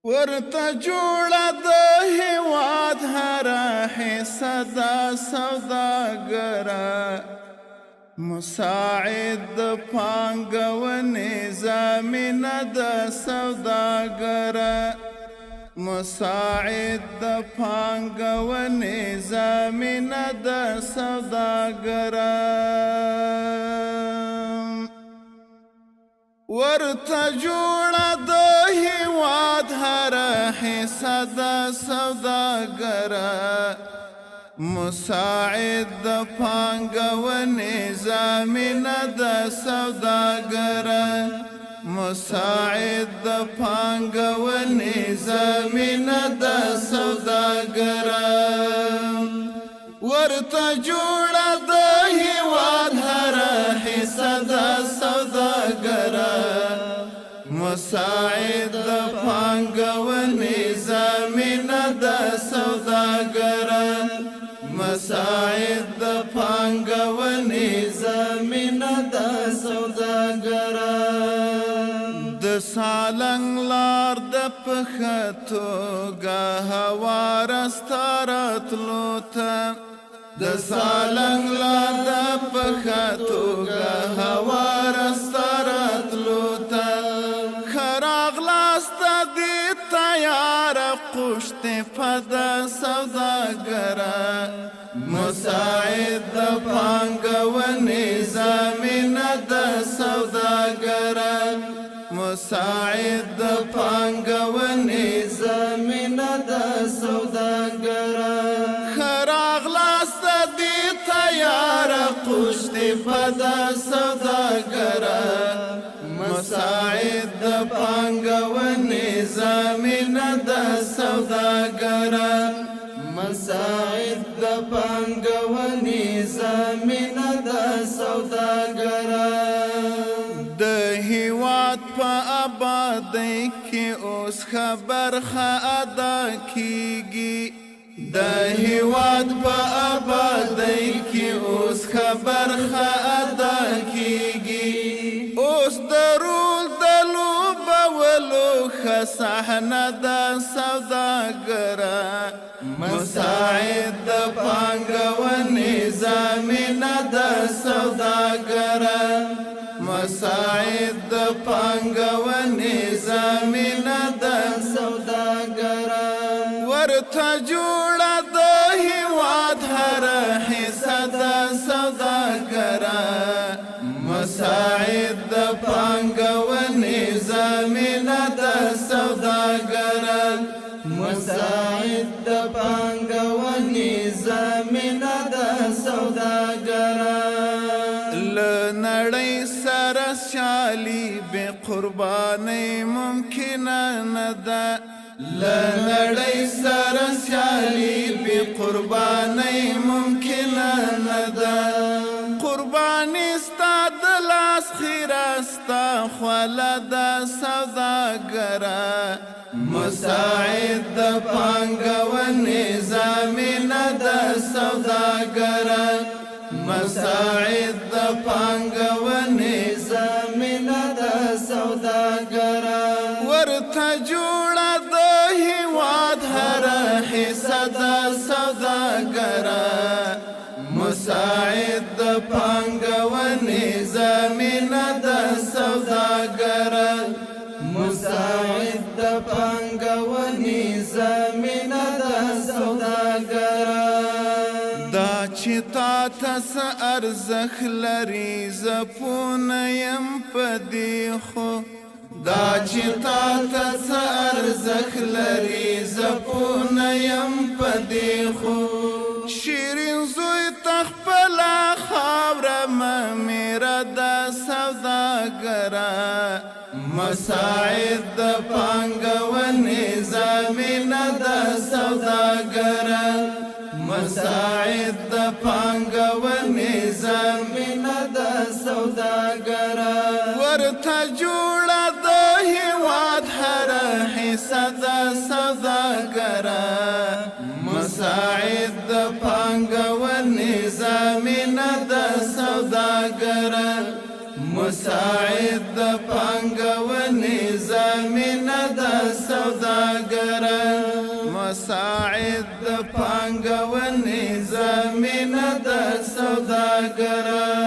ورته جوړه د هیواد هره حصه د سوداګره، مساعد د پانګونې زمینه د سوداګره، مساعد د پانګونې زمینه د سوداګره. ورته جوړه د هیواد هره حصه د سوداګره، مساعد د پانګونې زمینه د سوداګره، مساعد د پانګونې زمینه د سوداګره. ورته جوړه د هیواد هره حصه د سوداګره، مساعد د پانګونې زمینه د سوداګره، مساعد د پانګونې زمینه د سوداګره. د سالنګ لار د پښتوګه هواره ستاره تلو ته، د سالنګ لار د پښتوګه هواره ستاره تلو ته، خراغلاست دې تیار قشت پد سوداګره، مساعد د پانګونې زمینه د سوداګره، مساعد د پانګونې زمینه د سوداګره. خراغلاست دې تیار قشت پد سوداګره، مساعد د پانګونې زمینه د سوداګره، مساعد د پانګونې زمینه د سوداګره. د هیواد په آبادۍ کې اوس خبرخه ادا کیږي، د هیواد په آبادۍ کې اوس خبرخه ادا کیږي، اوس د رول د لوبولو ښه صحنه د سوداګره، مساعد د پانګونې زمینه د سوداګره، مساعد د پانګونې زمینه د سوداګره. ورته جوړه د هیواد هره حصه د سوداګره، مساعد د پانګونې زمینه د سوداګره، مساعد د پانګونې زمینه د سوداګره. له نړۍ سره سیالي بې قربانۍ ممکنه نه ده، له نړۍ سره سیالي بې قربانۍ ممکنه نه ده، قرباني ستا د لاس خیره ستا خوله د سوداګره، مساعد د پانګونې زمینه د سوداګره، مساعد د پانګونې زمینه د سوداګره. ورته جوړه د هیواد هره حصه د سوداګره، مساعد د پانګونې زمینه د سوداګره، مساعد د پانګونې زمینه د سوداګره. دا چې تا ته څه ارزښت لري زه پوه نه یم په دې خو، دا چې تا ته څه ارزښت لري زه پوه نه یم په دې خو، شیرین زوی ته خپله خاوره مه میره د سوداګره، مساعد د پانګونې زمینه د سوداګره، مساعد د پانګونې زمینه د سوداګره. ورته جوړه د هیواد هره حصه د سوداګره، مساعد د پانګونې زمینه د سوداګره، مساعد د پانګونې زمینه د سوداګره. مساعد د پانګونې زمینه ده سوداګره.